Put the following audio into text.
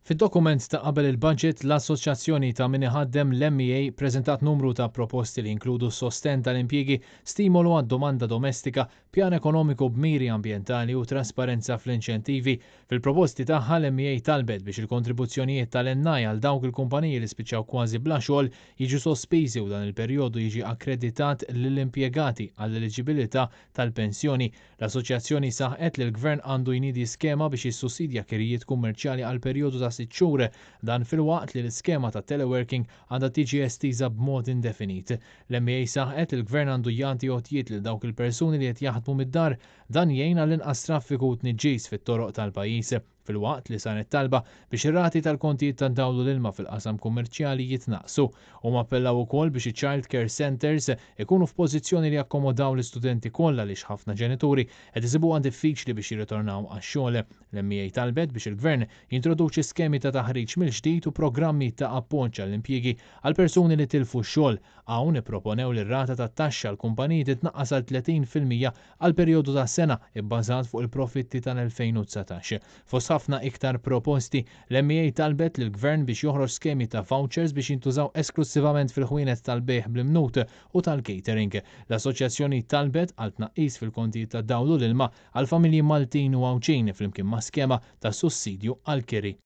Fid-dokument ta' qabel il-budget, l-Assoċjazzjoni ta' Min Iħaddem, l-MEA, preżentat numru ta' proposti li jinkludu sostenn tal-impjiegi, stimolu għad-domanda domestika, pjan ekonomiku b'miri ambjentali u trasparenza fl-inċentivi. Fil-proposti tagħha, l-MEA talbet biex il-kontribuzzjonijiet tal-NI għal dawk il-kumpaniji li spiċċaw kważi bla xogħol jiġu sospiżi u dan il-perjodu jiġi akkreditat lill-impjegati għall-eliġibilità tal-pensjoni. L-Assoċjazzjoni saħqet li l-Gvern għandu jniedi skema biex jissussidja kirjiet kummerċjali għal perjodu ta' sitt xhur. Dan filwaqt li l-iskema ta' teleworking għandha tiġi estiża b'mod indefinit. L-MEA saħqet li l-Gvern għandu jagħti għotjiet lil dawk il-persuni li qed jaħdmu mid-dar. Dan jgħin għal inqas traffiku u tniġġis fit-toroq tal-pajjiż. Filwaqt li saret talba biex ir-rati tal-kontijiet tad-dawl u l-ilma fil-qasam kummerċjali jitnaqqsu. Huma appellaw ukoll biex iċ-child care centres ikunu f'pożizzjoni li jakkomodaw l-istudenti kollha għaliex ħafna ġenituri qed isibuha diffiċli biex jirritornaw għax-xogħol. L-MEA talbet biex il-Gvern jintroduċi skemi ta' taħriġ mill-ġdid u programmi ta' appoġġ għall-impjiegi għal persuni li tilfu x-xogħol. Hawn ipproponew li r-rata tat-taxxa għall-kumpaniji titnaqqas għal 30% għal perjodu ta' sena ibbażat fuq il-profitti tal-2019. Fost ħafna iktar proposti, l-MEA talbet lill-Gvern biex joħroġ skemi ta' vouchers biex jintużaw esklussivament fil-ħwienet tal-bejgħ bl-imnut u tal-catering. L-Assoċjazzjoni talbet għal tnaqqis fil-kontijiet tad-dawl u l-ilma għall-familji Maltin u Għawdxin flimkien ma' skema ta' sussidju għall-kiri.